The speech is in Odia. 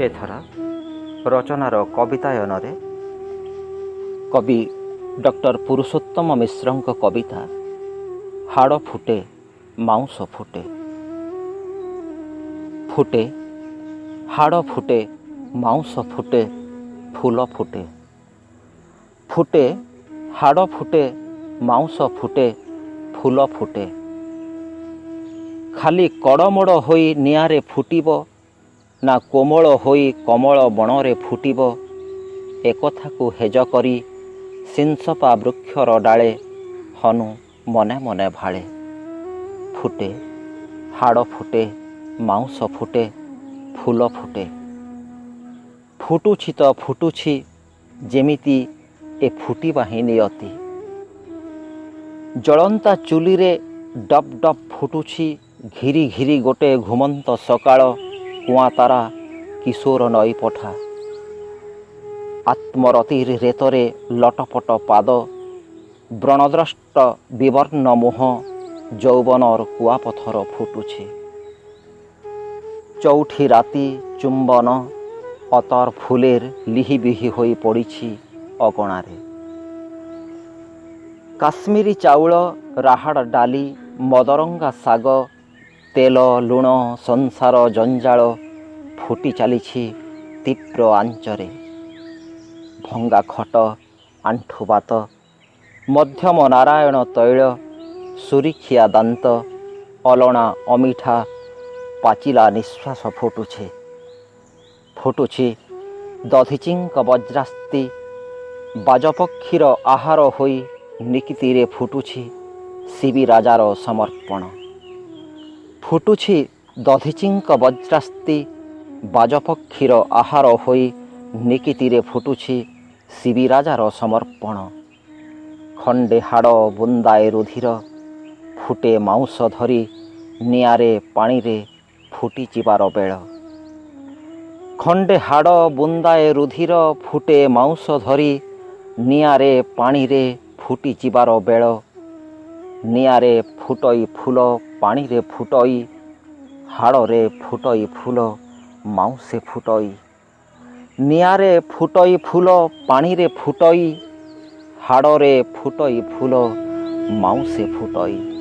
ଏଥର ରଚନାର କବିତାୟନରେ କବି ଡକ୍ଟର ପୁରୁଷୋତ୍ତମ ମିଶ୍ରଙ୍କ କବିତା ହାଡ଼ ଫୁଟେ ମାଉଁସ ଫୁଟେ। ଫୁଟେ ହାଡ଼, ଫୁଟେ ମାଉଁସ, ଫୁଟେ ଫୁଲ ଫୁଟେ। ଫୁଟେ ହାଡ଼, ଫୁଟେ ମାଉଁସ, ଫୁଟେ ଫୁଲ ଫୁଟେ। ଖାଲି କଡ଼ମଡ଼ ହୋଇ ନିଆଁରେ ଫୁଟିବ ନା କୋମଳ ହୋଇ କମଳ ବଣରେ ଫୁଟିବ, ଏକଥାକୁ ହେଜ କରି ଶିଂସପା ବୃକ୍ଷର ଡାଳେ ହନୁ ମନେ ମନେ ଭାଳେ। ଫୁଟେ ହାଡ଼, ଫୁଟେ ମାଉଁସ, ଫୁଟେ ଫୁଲ ଫୁଟେ। ଫୁଟୁଛି ତ ଫୁଟୁଛି, ଯେମିତି ଏ ଫୁଟିବା ହିଁ ନିୟତି। ଜଳନ୍ତା ଚୁଲିରେ ଡପ୍ ଡପ୍ ଫୁଟୁଛି ଘିରି ଘିରି ଗୋଟେ ଘୁମନ୍ତ ସକାଳ, କୁଆଁ ତାରା, କିଶୋର ନଈ ପଠା। ଆତ୍ମରତିର ରେତରେ ଲଟପଟ ପାଦ, ବ୍ରଣଦ୍ରଷ୍ଟ ବିବର୍ଣ୍ଣ ମୁହଁ, ଯୌବନର କୁଆପଥର ଫୁଟୁଛି। ଚଉଠି ରାତି ଚୁମ୍ବନ ଅତର ଫୁଲେର ଲିହିବିହି ହୋଇ ପଡ଼ିଛି ଅଗଣାରେ। କାଶ୍ମୀରୀ ଚାଉଳ, ରାହାଡ଼ ଡାଲି, ମଦରଙ୍ଗା ଶାଗ, ତେଲ ଲୁଣ, ସଂସାର ଜଞ୍ଜାଳ ଫୁଟି ଚାଲିଛି ତୀବ୍ର ଆଞ୍ଚରେ। ଭଙ୍ଗା ଖଟ, ଆଣ୍ଠୁବାତ, ମଧ୍ୟମ ନାରାୟଣ ତୈଳ, ସୁରିଖିଆ ଦାନ୍ତ, ଅଲଣା ଅମିଠା ପାଚିଲା ନିଶ୍ୱାସ ଫୁଟୁଛି। ଫୁଟୁଛି ଦଧିଚିଙ୍କ ବଜ୍ରାସ୍ଥି, ବାଜପକ୍ଷୀର ଆହାର ହୋଇ ନିକିତିରେ ଫୁଟୁଛି ଶିବି ରାଜାର ସମର୍ପଣ। ଫୁଟୁଛି ଦଧିଚିଙ୍କ ବଜ୍ରାସ୍ଥି, ବାଜପକ୍ଷୀର ଆହାର ହୋଇ ନିକିତିରେ ଫୁଟୁଛି ଶିବି ରାଜାର ସମର୍ପଣ। ଖଣ୍ଡେ ହାଡ଼, ବୁନ୍ଦାଏ ରୁଧିର, ଫୁଟେ ମାଉଁସ ଧରି ନିଆଁରେ ପାଣିରେ ଫୁଟିଯିବାର ବେଳ। ଖଣ୍ଡେ ହାଡ଼, ବୁନ୍ଦାଏ ରୁଧିର, ଫୁଟେ ମାଉଁସ ଧରି ନିଆଁରେ ପାଣିରେ ଫୁଟିଯିବାର ବେଳ। ନିଆଁରେ ଫୁଟଇ ଫୁଲ, ପାଣିରେ ଫୁଟଇ, ହାଡ଼ରେ ଫୁଟଇ ଫୁଲ, ମାଉଁସେ ଫୁଟଇ। ନିଆଁରେ ଫୁଟଇ ଫୁଲ, ପାଣିରେ ଫୁଟଇ, ହାଡ଼ରେ ଫୁଟଇ ଫୁଲ, ମାଉଁସେ ଫୁଟଇ।